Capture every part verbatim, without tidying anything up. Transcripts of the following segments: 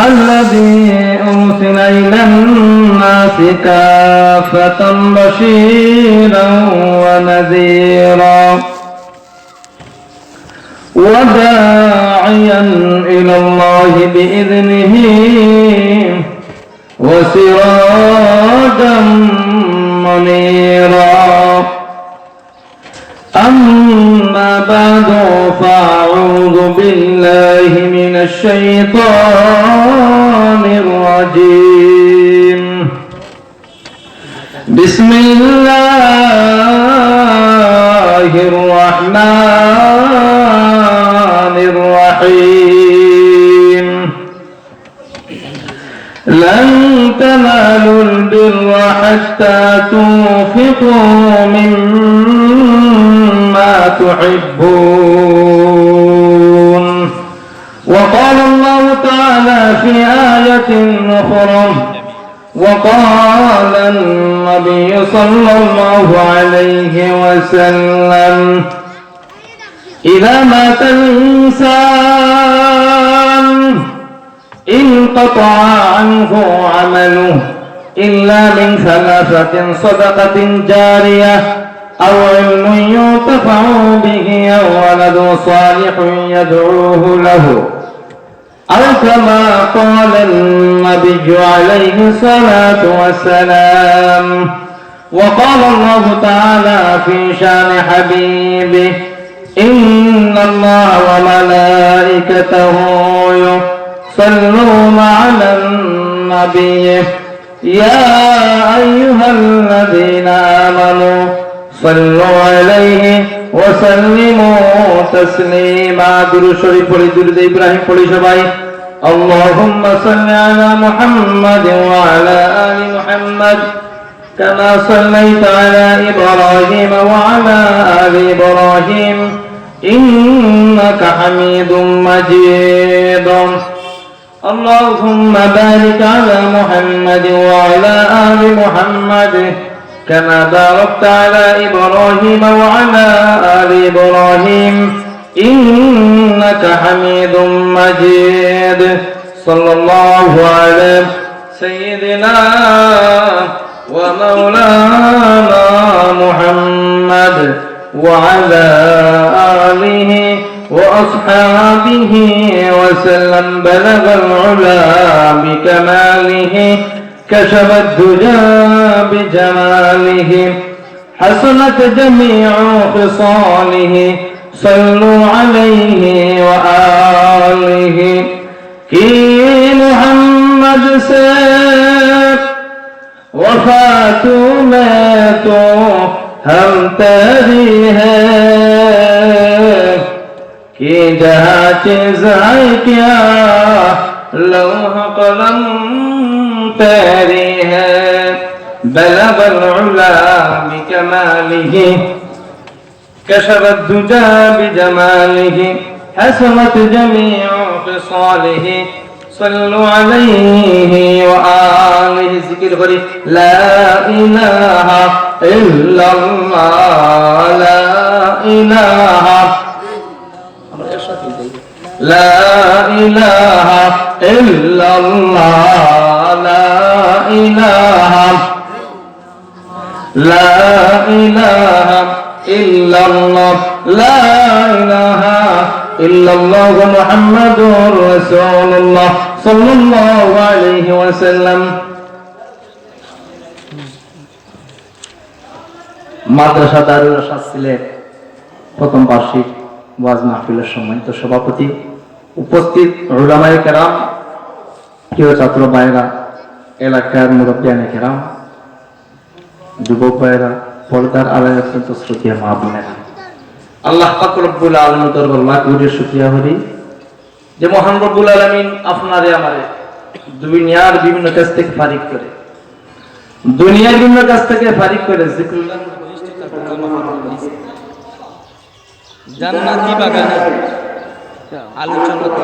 الذي أرسل إلى الناس كافة بشيرا ونذيرا وداعيا إلى الله بإذنه وسراجا منيرا. أما بعد، فأعوذ بالله من الشيطان الرجيم. بسم الله الرحمن الرحيم. لن تنالوا البر حتى تنفقوا مما تحبون. وقال الله تعالى في آية أخرى، وقال النبي صلى الله عليه وسلم: إذا مات الإنسان انقطع عنه عمله إلا من ثلاثة: صدقة جارية أو علم ينتفع به أو ولد صالح يدعو له، أو كما قال النبي عليه الصلاة والسلام. وقال الله تعالى في شان حبيبه: إن الله وملائكته يصلون على النبي يا أيها الذين آمنوا صلوا عليه وسلموا تسليما. দুরূদ শরীফ পড়ি, দুরূদ ইব্রাহিম পড়ি সবাই। اللهم صل على محمد وعلى آل محمد كما صليت على إبراهيم وعلى آل إبراهيم إنك حميد مجيد. اللهم بارك على محمد وعلى آل محمد كما باركت على إبراهيم وعلى آل إبراهيم إنك حميد مجيد. صلى الله على سيدنا ومولانا محمد وعلى آله وأصحابه وسلم. بلغ العلا بكماله، كشف الدجى بجماله، حسنت جميع خصاله. صلوا عليه وآله. کہ محمد سے وفا تو میں تو ہم تیری ہے، کہ جہاں چیز ہے کیا لوح قلم تیری ہے۔ بلغ العلا بكماله، كشف الدجى بجماله، حسنت جميع خصاله. صلوا عليه وآله. জিকির করি, لا إله إلا الله، لا إله। لا إله إلا الله، لا إله لا إله إلا الله، لا إله إلا الله محمد رسول الله صلى الله عليه وسلم। মাদ্রাসা দারুল ইরশাদ সিলেট প্রথম বার্ষিক ওয়াজ মাহফিলের সম্মানিত সভাপতি, উপস্থিত উলামায়ে কেরাম, প্রিয় ছাত্র ভাইরা, এলাকার মুরব্বিয়ানে কেরাম, যুবক ভাইরা, পর্দার আড়ালে অত্যন্ত শ্রদ্ধেয় মা বোনেরা, আল্লাহ পাক রব্বুল আলামিন দরবার লাখ কোটি শুকরিয়া করি যে মহান রব্বুল আলামিন আপনারে আমারে দুনিয়ার বিভিন্ন কাজ থেকে ফারিগ করে, দুনিয়ার বিভিন্ন কাজ থেকে ফারিগ করে জিকিরুল্লাহ জান্নাতি বাগানে আলোচনা করার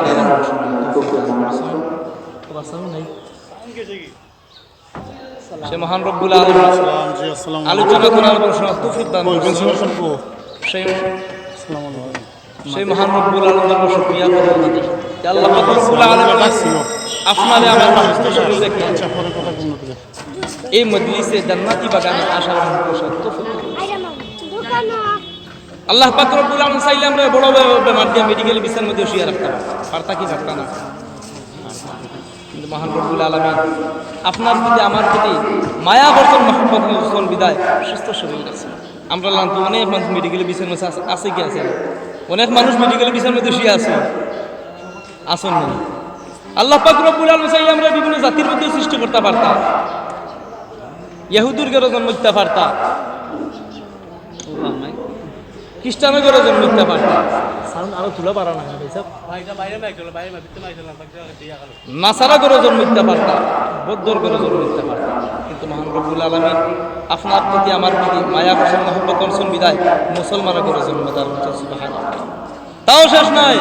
সে মহান রব্বুল আলামিন আলোচনা করার ঘোষণা তৌফিক দান করুন। সেই আসসালামু আলাইকুম। সেই মহান রব্বুল আলামিনের শুকরিয়া করলাম। যে আল্লাহ পাক রব্বুল আলামিন আপনারে আমারে সুস্থ শরীর রেখে এই মজলিসে জান্নাতি বাগানে আসার মতো তৌফিক দিয়েছেন। আল্লাহ পাক রব্বুল আলামিন চাইলে আমরারে বড় বে-, বেমার দিয়া মেডিকেল বিছানার মধ্যে শুয়ে রাখতা পারতা। পারতা কি পারতা না? কিন্তু মহান রব্বুল আলামিন আপনার প্রতি, আমার প্রতি মায়া করছেন, মহব্বত করছেন বিধায় সুস্থ শরীর রাখছেন। আমরার লাখান তো অনেক মানুষ মেডিকেল বিছানার মধ্যে আছে, আছে কি আছে না? অনেক মানুষ মেডিকেল বিছানার মধ্যে শুয়ে আছে, আছেন না? আল্লাহ পাক রব্বুল আলামিন চাইলে আমরারে বিভিন্ন জাতির মধ্যে সৃষ্টি করতা পারতা। ইহুদির ঘরো জন্ম দিতা পারতা, খ্রিস্টানর ঘরো জন্ম দিতা পারতা, সাউন্ড আরো তুলা পারা না ভাই সাহেব। নাসারা ঘরো জন্ম দিতা পারতা, বৌদ্ধর ঘরো জন্ম দিতা পারতা, কিন্তু মহান রব্বুল আলামিন আপনার প্রতি, আমার প্রতি মায়া করছেন, মহব্বত করছেন বিধায় মুসলমানর ঘরো জন্ম দান করছেন। সুবহানাল্লাহ। তাও শেষ নয়,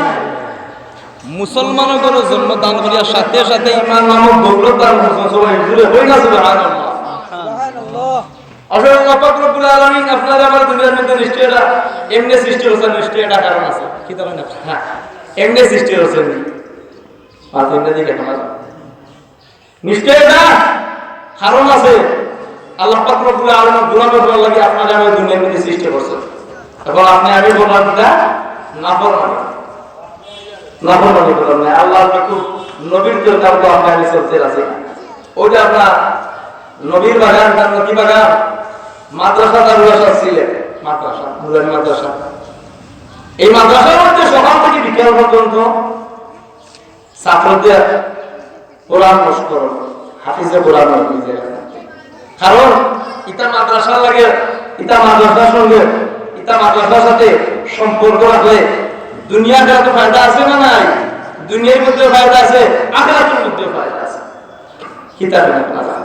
মুসলমানর ঘরো জন্ম দান করিয়া সাথে সাথে ইমান নামক দৌলত দান করছেন। সবাই জুড়ে হই না সুবহানাল্লাহ। আসলে আল্লাহ পাক রব্বুল আলামিন আপনারে আমারে দুনিয়ার মধ্যে নিশ্চয় এটা এমনি সৃষ্টি করছেন, নিশ্চয় এটা কারণ আছে। কি ধরনের? হ্যাঁ, এমনি সৃষ্টি করছেন। আর এমনি দিকে কেমন? নিশ্চয় এটা কারণ আছে। আল্লাহ পাক রব্বুল আলামিন গোলামি করার লাগি আপনারে আমারে দুনিয়ার মধ্যে সৃষ্টি করছেন। এখন আপনি আমি বললাম এটা নাফরমানি। নাফরমানি করলাম না। আল্লাহ পাক নবীর জন্য আমরা আমি চলতে রাজি। ওই যে আপনার নবীর বাগান, তার নদী বাগান, মাদ্রাসা, দারুল আরশাদ সিলেট, মাদ্রাসা, নুরানি মাদ্রাসা। এই মাদ্রাসার মধ্যে সকাল থেকে বিকাল পর্যন্ত ছাত্রদের কোরআন মশকরণ, হাফিজে কোরআন হয়ে যায়। কারণ ইটা মাদ্রাসার লাগে, ইটা মাদ্রাসার সঙ্গে, ইটা মাদ্রাসার সাথে সম্পর্ক রাখলে দুনিয়ার তো ফায়দা আছে না নাই? দুনিয়ার মধ্যে ফায়দা আছে, আখেরাতের মধ্যে ফায়দা আছে। কিতাবে আপনারা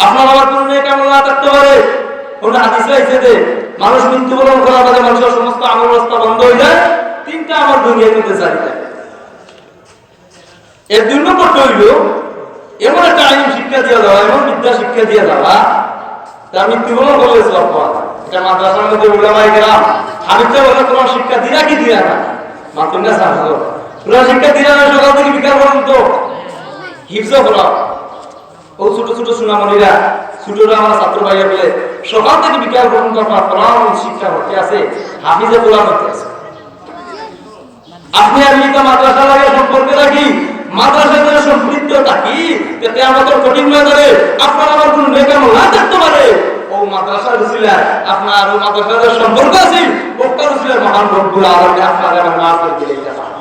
আপনার আমার কোনো নেক আমল না থাকতে পারে। কোনো হাদিসে আইছে যে মানুষ মৃত্যুবরণ করার বাদে মানুষের সমস্ত আমল রাস্তা বন্ধ হয়ে যায়, তিনটা আমল দুনিয়ার মধ্যে জারি থাকে। এর দুই নম্বরটা হইল এমন একটা আইন শিক্ষা দিয়া যাওয়া, এমন বিদ্যা শিক্ষা দিয়া যাওয়া, তা মৃত্যুবরণ করলে সওয়াব পাওয়া যায়। এটা মাদ্রাসার মধ্যে উলামায়ে কেরাম, হাদিসে বলে তোমার শিক্ষা দিলা কি দিলা না? মাতুন না সাহায্য। তোমরা শিক্ষা দিলা না সকাল থেকে বিকাল পর্যন্ত হিফজ করা। ও ছোট ছোট সুনামণিরা, ছোটরা আমার ছাত্র ভাইয়া বলে, সকাল থেকে বিকাল পর্যন্ত আপনার কোরআন শিক্ষা হতে আছে, হাফিজে কোরআন হতে আছে। আপনি আমি এটা মাদ্রাসা লাগে সম্পর্কে রাখি, মাদ্রাসার সাথে সম্পৃক্ত থাকি, যাতে আমাদের কঠিন বাজারে আপনার আমার কোনো নেক আমল না থাকতে পারে। ও মাদ্রাসার উসিলায় আপনার ও মাদ্রাসার সাথে সম্পর্ক আছে, ওটার উসিলায় মহান রব্বুল আলামিন আপনার আমার মাফ করে দিলে এটা পারে।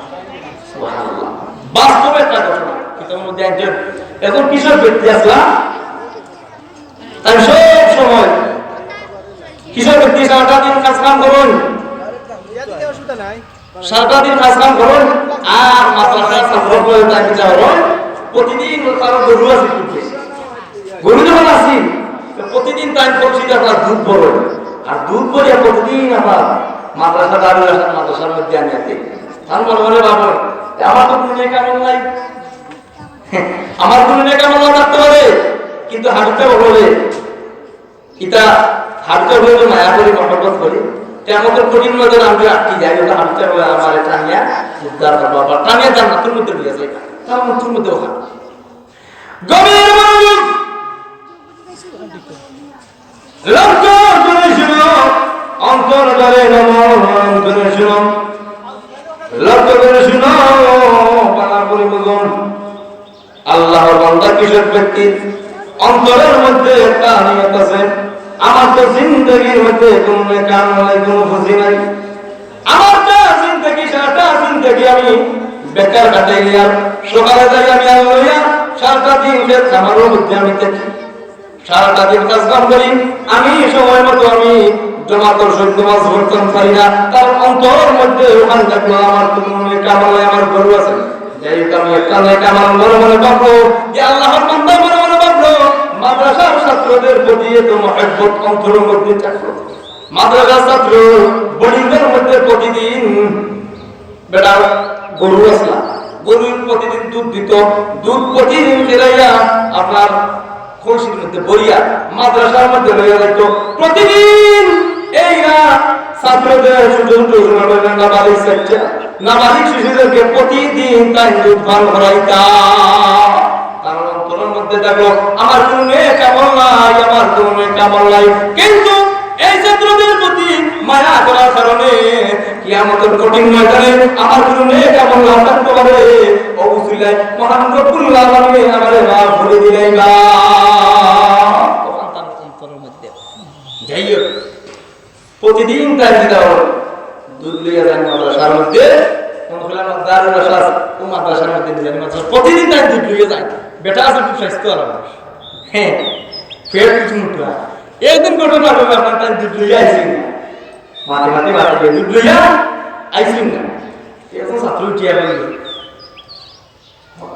সুবহানাল্লাহ। বাস্তব একটা ঘটনা। কিতাবের মধ্যে একজন, একজন কৃষক ব্যক্তি আসলা, তাই সব সময় কৃষক ব্যক্তি সারাটা দিন কাজ কাম করুন, সারাটা দিন কাজ কাম করুন, আর মাদ্রাসার ছাত্র হয়ে তাই বিচার করুন, প্রতিদিন তার গরু আছে, গরু যখন আসি, তো প্রতিদিন তাই করছি যে আপনার দুধ ভরো, আর দুধ ভরিয়া প্রতিদিন আপনার মাদ্রাসা দাঁড়িয়ে আসেন, মাদ্রাসার মধ্যে আমি আছি। তার মনে মনে ভাবো, "এ, আমার তো কোনো নেক আমল নাই, আমার কোনো নেক আমল না থাকতে পারে, কিন্তু হাবিতে বলে, এটা হাবিতে বলে মায়া করি, মহব্বত করি, তে আমাদের কঠিন নজর আমি আটকে যাই, ওটা হাবিতে বলে আমার টানিয়া উদ্ধার করবো, আবার টানিয়া জান্নাতের মধ্যে নিয়ে যাই।" তার মধ্যে মধ্যে ওখানে গভীর মনোযোগ, লক্ষ্য করে শুনো, অন্তর ধরে নমন করে শুনো, লক্ষ্য করে শুনো, পাড়া পরিবর্তন। আল্লাহর বান্দা কৃষক ব্যক্তির অন্তরের মধ্যে একটা নিয়ত আছে, আমার তো জিন্দেগির মধ্যে কোনো নেক আমল নাই, কোনো ফুজি নাই। আমার তো জিন্দেগি, সারাটা জিন্দেগি আমি বেকার কাটাইলিয়ার, সকালে যাই আমি আর লইয়া, সারাটা দিন খেত খামারর মধ্যে আমি থাকি, সারাটা দিন কাজ কাম করি, আমি সময় মতো আমি জমাতর সহিত নামাজ পড়তাম পারি না, কারণ অন্তরর মধ্যে ওখান থাকলো আমার তো কোনো নেক আমল নাই, আমার গরু আছে। যাই হোক, আমি একটা নেক আমল মনে মনে ভাবলো, যে আল্লাহর বান্দা মনে মনে ভাবলো, মাদ্রাসার ছাত্রদের প্রতি এত মহব্বত অন্তরর মধ্যে থাকলো। মাদ্রাসার ছাত্র বোর্ডিংয়ের মধ্যে প্রতিদিন বেটার গরু আসলা, গরু প্রতিদিন দুধ দিত, দুধ প্রতিদিন ফেরাইয়া আপনার কলসির মধ্যে ভরিয়া মাদ্রাসার মধ্যে লইয়া যাইত। প্রতিদিন এই না, ছাত্রদের ছোট ছোট নাবালিগ বাচ্চা, নাবালিগ শিশুদেরকে প্রতিদিন তাই দুধ পান করাইতা। তার অন্তরের মধ্যে থাকলো, "আমার কোনো নেক আমল নাই, আমার কোনো নেক আমল নাই।" কিন্তু এই ছাত্রদের প্রতি মায়া করার কারণে কিয়ামতের কঠিন ময়দানে আমার কোনো নেক আমল না থাকতে পারে, ও উসিলায় মহান রব্বুল আলামিন আমারে মাফ করে দিলাইবা। তখন তার অন্তরের মধ্যে, যাই হোক, প্রতিদিন তাই দিতে হবে। দুধ লইয়া যান মাদ্রাসার মধ্যে, কোন খোলা মাদ্রাসা আছে, ও মাদ্রাসার মধ্যে নিয়ে যান মাদ্রাসা। প্রতিদিন তাই দুধ লইয়া যায়। বেটা আছে খুব স্বাস্থ্য আর আমার। হ্যাঁ, ফের কিছু মুখলা। একদিন ঘটনা ঘটবে, আপনার তাই দুধ লইয়া আইসি না। মাঝে মাঝে বাসা গিয়ে দুধ লইয়া আইসি না। এখন ছাত্র উঠিয়া বলল,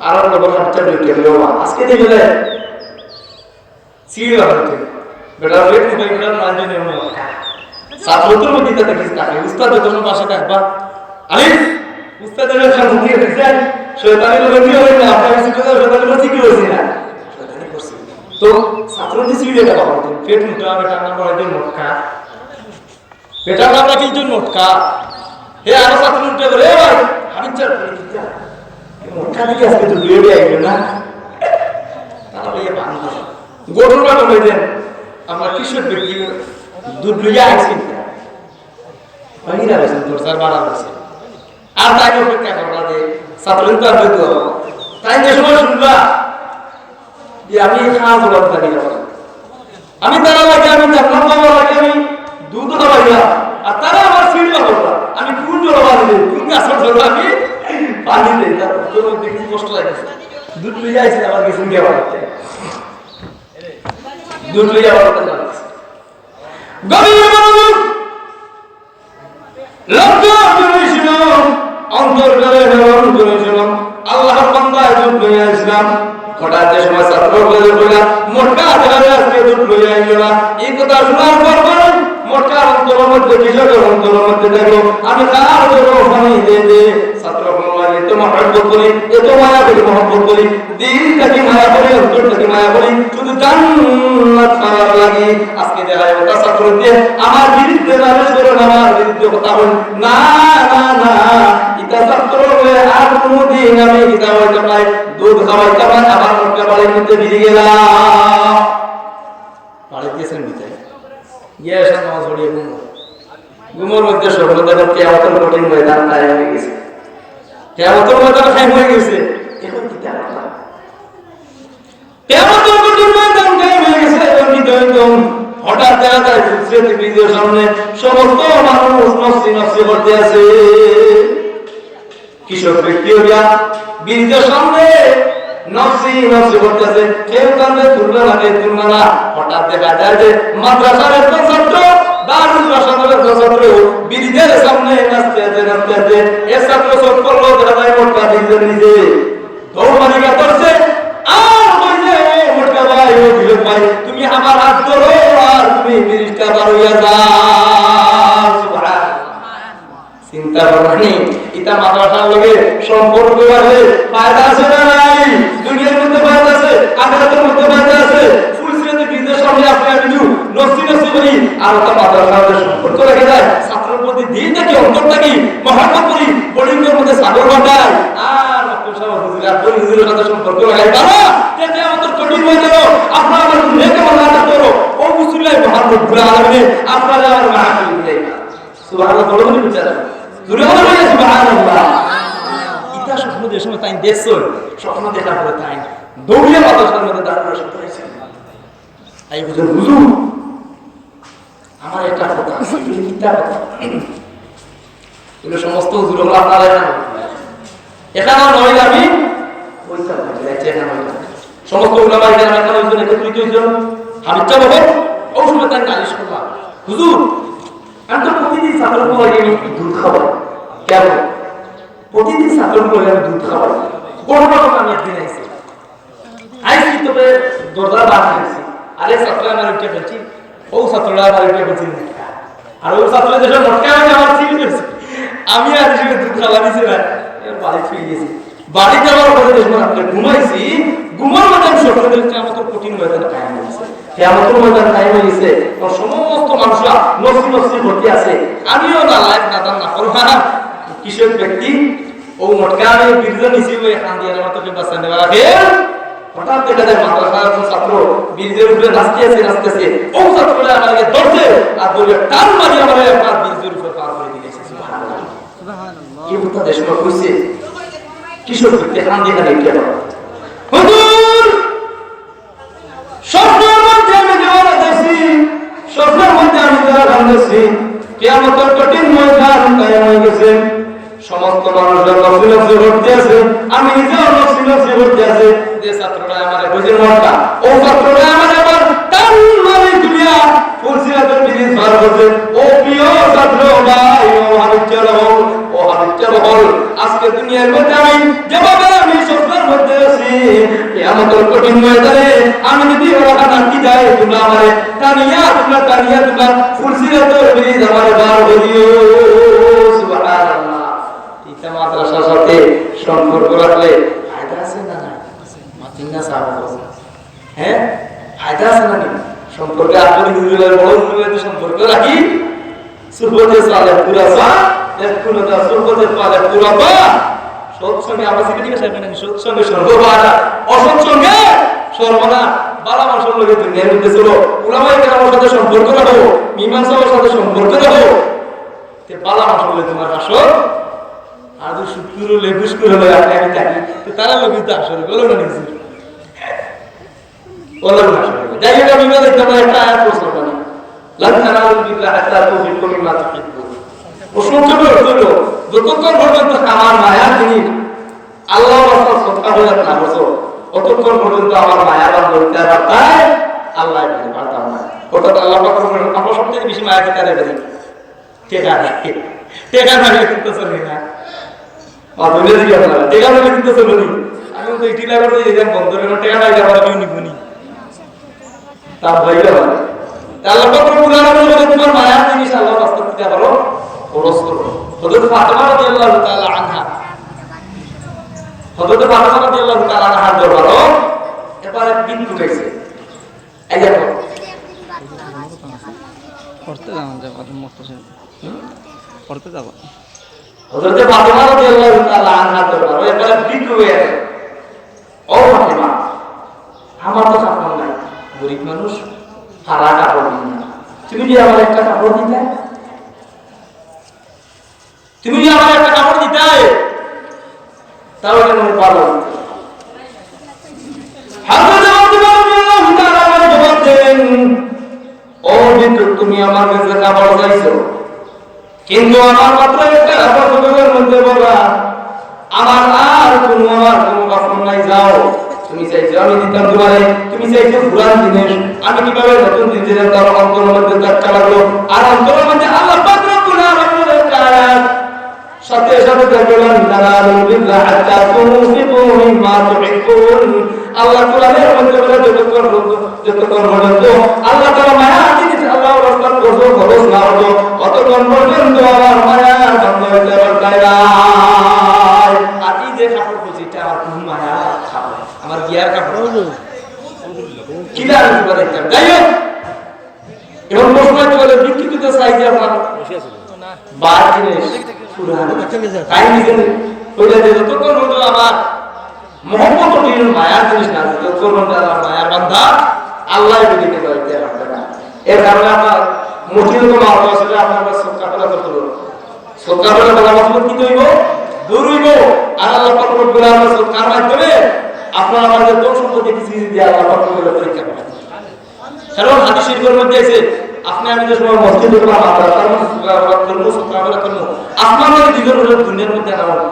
আর অন্য বড় বাচ্চা উঠিয়া বলল, "বাবা, আজকে দেখলে সিঁড়ি বানাইতে। বেটা রেট উঠে, বেটা মানজনে এমন মটকা।" ছাত্র তো মধ্যে তাতে কিছু থাকে। উস্তাদ যত সময় পাশে থাকবা, "আলিফ, উস্তাদের কাছে দিয়ে দিছে, শয়তানি লোকে কি হয় না? আপনার কিছু কথা শয়তানি লোকে কি হয়েছে না?" শয়তানি করছে। তো ছাত্র যে সিঁড়ি এটা বানাইতে, পেট উঠে, বেটা নাম বানাইতে মটকা। বেটা নাম রাখি একজন মটকা। হে আরো ছাত্র উঠে বলে, "এ ভাই, আমি চার মটকা নাকি আজকে তো দুয়ে দিয়ে আইবে না?" তারা বলে, "এ বান্ধব।" ঘটনা ঘটাই দেন, আমরা কিশোর ব্যক্তি দুধ লইয়া আইছি। বাহিরা গেছেন, দরজার বাড়া গেছে। আর তাই অপেক্ষা করবা যে ছাত্র কিন্তু আর বৈধ হবো। তাই যে সময় শুনলা যে আমি খাওয়া জবাব দাঁড়িয়ে যাবো, আমি তারা লাগে, আমি জান্নাত পাওয়া লাগে, আমি দুধ খাওয়াইলাম, আর তারা আমার সিঁড়ি করবা, আমি কোন জল বাঁধলে, কোন গাছের জল আমি পানি দেই, তার উত্তর মধ্যে কিছু কষ্ট লাগে। দুধ লইয়া আইসি, আবার গেছেন কে বাড়াতে? দুধ লইয়া আবার বাড়াতে লাগছে। গভীর মনোযোগ, লক্ষ্য করে শুনো, অন্তর করে ধারণ করে শুনো। আল্লাহর বান্দা দুধ লইয়া আইসলাম, হঠাৎ যে সময় ছাত্র বলে কইলা, "মটকা দেখা যায় আজকে দুধ লইয়া আইল না।" এই কথা শোনার পর পর মটকার অন্তরের মধ্যে, কৃষকের অন্তরের মধ্যে দেখলো, "আমি কার জন্য পানি দিয়ে দিয়ে ছাত্র বলে এত মহব্বত করি, এত মায়া করি, মহব্বত করি।" দিল থাকি মায়া করি, অন্তর থাকি মায়া করি, শুধু জান্নাত পাওয়ার লাগি। আজকে দেখা যায়, ওটা ছাত্র দিয়ে আমার বিরুদ্ধে নালিশ করেন, আমার বিরুদ্ধে কথা বলেন। না, না, না, ইটা ছাত্র হয়ে আর কোনোদিন আমি কিতা হইতাম নাই, দুধ খাওয়াইতাম নাই, আমার মটকা বাড়ির মধ্যে ফিরে গেলাম। বাড়িত গেছেন বিদায়। গিয়া এসে নামাজ পড়িয়া ঘুমো। ঘুমোর মধ্যে স্বপ্ন দেখো, কিয়ামতের কঠিন ময়দান কায়েম হয়ে গেছে। কিয়ামতের ময়দান কায়েম হয়ে গেছে। এখন কিতা করবা? কিয়ামতের কঠিন ময়দান কায়েম হয়ে গেছে। এখন কিতা হইতো? হঠাৎ দেখা যায় ফুলসিরাতি ব্রিজের সামনে সমস্ত মানুষ নফসি নফসি করতে আছে। কৃষক ব্যক্তি হইয়া ব্রিজের সামনে নফসি নফসি করতেছে, কেউ কান্দে তুলবে না, কেউ তুলবে না। হঠাৎ দেখা যায় যে মাদ্রাসার একজন ছাত্র, দারুল রশনের একজন ছাত্র ব্রিজের সামনে নাচতে আছে, নাচতে আছে। এ ছাত্র চোখ পড়লো, দেখা যায় মটকা ব্রিজের নিচে। দৌড় মারি গিয়া ধরছে, আর কইছে, "ও মটকা ভাই, ও গিরক ভাই, তুমি আমার হাত ধরো, আর তুমি ব্রিজটা পার হইয়া যাও।" সুবহানাল্লাহ। চিন্তা করবা নি, ইটা মাদ্রাসার লগে সম্পর্ক আছে, ফায়দা আছে না নাই? দুনিয়ার মধ্যে ফায়দা আছে, আখিরাতের মধ্যে ফায়দা আছে। ফুলসিরাতি ব্রিজের সামনে আপনি আমি যু নফসি নফসি করি, আর ওটা মাদ্রাসার লগে সম্পর্ক রেখে যায়। ছাত্রর প্রতি দিল থাকি, অন্তর থাকি মহব্বত করি, বোর্ডিংয়ের মধ্যে ছাগল বাঁধাই, আর মাস্টার সাহেব হুজুর আর বলি হুজুরের সাথে সম্পর্ক লাগাই। বাবা, তে কিয়ামতের কঠিন হয়ে গেল, আপনার আমার নেক আমল না থাকতে হলো। ও মুসলিম মহান রব্বুল আলামিন, আপনারা আমার মাফ করে দিলেন। সুবহানাল্লাহ, বলো বলি বিচার। জোরে বলো বলি সুবহানাল্লাহ। ইটা স্বপ্ন যে সময় তাই দেখছো, স্বপ্ন দেখার পরে তাই দৌড়িয়া মাদ্রাসার মধ্যে দাঁড়ানোর সাথে হয়েছে। তাই বুঝলেন, "হুজুর, আমার একটা কথা আছে।" "কিতা কথা?" বলে, "সমস্ত হুজুর হলো আপনারা এখানে, এখানে নয় আমি ওইখানে, এখানে নয়।" সমস্ত উলামা এখানে এখানে হয়েছেন, একত্রিত হয়েছেন। হাবিব সাহেব বলেন, "ও সময় তাই নালিশ করলাম, হুজুর, আমি তো প্রতিদিন ছাত্রগুলো লাগে আমি দুধ খাওয়াই, কেন? প্রতিদিন ছাত্রগুলো লাগে আমি দুধ খাওয়াই, কোনো রকম আমি একদিন আইছি, আইছি তবে দরজা বার হয়েছি, আরে ছাত্র আমার উঠে ফেলছি, ও ছাত্ররা আমার উঠে ফেলছি, আর ও ছাত্র যেটা মটকা আমি আমার ছিল, আমি আর হিসেবে দুধ খাওয়া দিছে না, এর বাড়ি ফিরে গেছি।" বাড়ি যাওয়ার পরে যখন আপনি ঘুমাইছি, ঘুমার মধ্যে আমি স্বপ্ন দেখছি আমার তো কঠিন ময়দান কায়েম হয়েছে। কিয়ামতর ময়দান কায়েম অই গেছে, তখন সমস্ত মানুষরা নফসি নফসি করতে আছে। আমিও না, লাইফ না, দান না করবা। কিশোর ব্যক্তি, ও মটকা আমি ব্রিজর নিচে অই কান্দিয়ার, আমার তো কেউ বাঁচাই নেওয়া রাখে। হঠাৎ দেখা যায় মাদ্রাসার একজন ছাত্র ব্রিজর উপরে নাচতে আছে, নাচতে আছে। ও ছাত্রটা আমারে ধরছে, আর ধরে টান মারি আমারে একটা ব্রিজর উপরে পার করে দিয়েছে। সুবহানাল্লাহ। কি কথা দেশ কইছে? কিশোর ব্যক্তি কান্দি কান্দি উঠে বলে, "হুজুর, স্বপ্নের মধ্যে আমি দেওয়ালে দেখছি, স্বপ্নের মধ্যে আমি দেওয়ালে দেখছি, কিয়ামতর কঠিন ময়দান কায়েম অই গেছে, সমস্ত মানুষরা নফসি নফসি করতে আছে, আমি নিজেও নফসি নফসি করতে আছে।" যে ছাত্রটা আমারে বুঝে মনটা, ও ছাত্রটা আমারে আবার টান মারি তুলিয়া ফুলসিরাতর ব্রিজ পার করছে। ও প্রিয় ছাত্র ভাই, ও হাবিব চলো, ও হাবিব চলো, আজকে দুনিয়ার মধ্যে আমি যেভাবে আমি স্বপ্নের মধ্যে আছি, কিয়ামতর কঠিন ময়দানে আমি যদি ওখানে আটকি যাই, তোমরা আমারে টানিয়া, তোমরা টানিয়া, তোমরা ফুলসিরাতর ব্রিজ আমারে পার করিও। সুবহানাল্লাহ। ইটা মাদ্রাসার সাথে সম্পর্ক রাখলে ফায়দা আছে না নাই? মাতিন না সাহাবা। হ্যাঁ? ফায়দা আছে না নাই? সম্পর্কে আপনি হুজুরের বড় হুজুরের তো সম্পর্ক রাখি। সুরবতে সালে পুরা সা, এক কুলতা সুরবতে পালে পুরা বা। সৎসঙ্গে আমরা সিটি সাহেব নাকি সৎসঙ্গে স্বর্গ পাওয়া যায়, অসৎসঙ্গে সর্বনাশ। বালা মানুষের লগে দুনিয়ার মধ্যে চলো, উলামায়ে কেরামের সাথে সম্পর্ক রাখো, মীমাংসার সাথে সম্পর্ক রাখো। তে বালা মানুষের লগে তোমার আসর, আর যদি শুক্কুর হলে, ঘুষখুর হলে, আপনি আমি থাকি, তো তারা লগে তো আসর হলো না নিজে। ওলার ভাষা। যাই হোক, আমি বলে দিতাম একটা আয়াত পড়ছিলাম আমি। "লান তানালুল বিররা হাত্তা তুনফিকু মিম্মা তুহিব্বুন।" ও সংক্ষেপে অর্থ হলো, যতক্ষণ পর্যন্ত আমার মায়ার জিনিস আল্লাহর রাস্তায় সদকা খয়রাত না করছো, ততক্ষণ পর্যন্ত আমার মায়ার বান্দা অইতে পারতায় আল্লাহ বলে পারতাম না। অর্থাৎ আল্লাহ পাক বলেন, আমরা সবথেকে বেশি মায়া দিতে পারি। টেকা নাই। টেকা নাই কিন্তু চলি না। আর দুনিয়া দিকে আপনারা, টেকা নাই কিন্তু চলি। আমি তো ইটি লাগাতে এই যে বন্ধ করে টেকা নাই, আবার কেউ নিব নি। তার ভাই আবার। তা আল্লাহ পাক রব্বুল আলামিন বলে, "তোমার মায়ার জিনিস আল্লাহর রাস্তায় দিতে পারো, খরচ করো।" হযরত ফাতেমা রাদিয়াল্লাহু তাআলা আনহা, হযরত ফাতেমা রাদিয়াল্লাহু তাআলা আনহার দরবারো এবার এক ভিক্ষুক আইছে। এই দেখো। করতে যাওয়া যায়, কত মস্ত ছিল। হুম? করতে যাওয়া। হযরতে ফাতেমা রাদিয়াল্লাহু তাআলা আনহা দরবারো একবার ভিক্ষুক আইয়া, "ও ফাতেমা, আমার তো কাপড় নাই, গরিব মানুষ, হারা কাপড় দিন না। তুমি যদি আমার একটা কাপড় দিতে, তুমি যদি আমার একটা কাপড় দিতে, তাহলে মনে পারো।" হযরতে ফাতেমা রাদিয়াল্লাহু তাআলা আনহা জবাব দেন, "ও ভিক্ষুক, তুমি আমার কাছে কাপড় চাইছো, কিন্তু আমার মাত্র একটা কাপড় বুকের মধ্যে ভরা, আমার আর কোনো, আমার কোনো কাপড় নাই, যাও। তুমি চাইছো আমি দিতাম তোমারে, তুমি চাইছো পুরান জিনিস, আমি কিভাবে নতুন জিনিস দিলাম?" তার অন্তরের মধ্যে ধাক্কা লাগলো, আর অন্তরের মধ্যে আল্লাহ পাক রব্বুল আলামিনের একটা আয়াত, সাথে সাথে দেখবেন, "লান তানালুল বিররা হাত্তা তুনফিকু মিম্মা তুহিব্বুন।" আল্লাহ কোরআনের মধ্যে বলে, যতক্ষণ পর্যন্ত, যতক্ষণ পর্যন্ত আল্লাহ তাআলা মায়া জিনিস আল্লাহর রাস্তায় খরচ, খরচ না হলো, অতক্ষণ পর্যন্ত আমার মায়ার বান্দা অইতে পারতায় নায়। আর এই যে কাপড় বলছি, এটা আমার কোনো মায়া কাপড়, আমার বিয়ার কাপড়। কিলা আমি কিবা দেখতাম। যাই হোক, এখন প্রশ্ন হচ্ছে বলে, বিক্রি করতে চাই যে আপনার বার জিনিস, পুরান। তাই নিজে ওইটা যে যতক্ষণ পর্যন্ত আমার মহব্বত দিন মায়ার জিনিস না, যতক্ষণ পর্যন্ত আমার মায়ার বান্দা আল্লাহ যদি কেউ দিতে পারবে না। এর কারণে আপনার মসজিদে তো মা বাবা আসলে আপনার কাছে সদকা করা করতে হবে। সদকা করা বলা মতলব কি হইব? দূর হইব। আর আল্লাহ পাক রব্বুল আলামিন সদকার মাধ্যমে আপনার আমার যে ধন সম্পত্তি কিছু কিছু দিয়ে আল্লাহ পাক রব্বুল আলামিন পরীক্ষা করেন। কারণ হাদিস শরীফের মধ্যে আছে, আপনি আমি যে সময় মসজিদে বা মাদ্রাসার মধ্যে সদকা করা করবো, সদকা করা করবো, আসমান মানে দুজন হলো দুনিয়ার মধ্যে আমার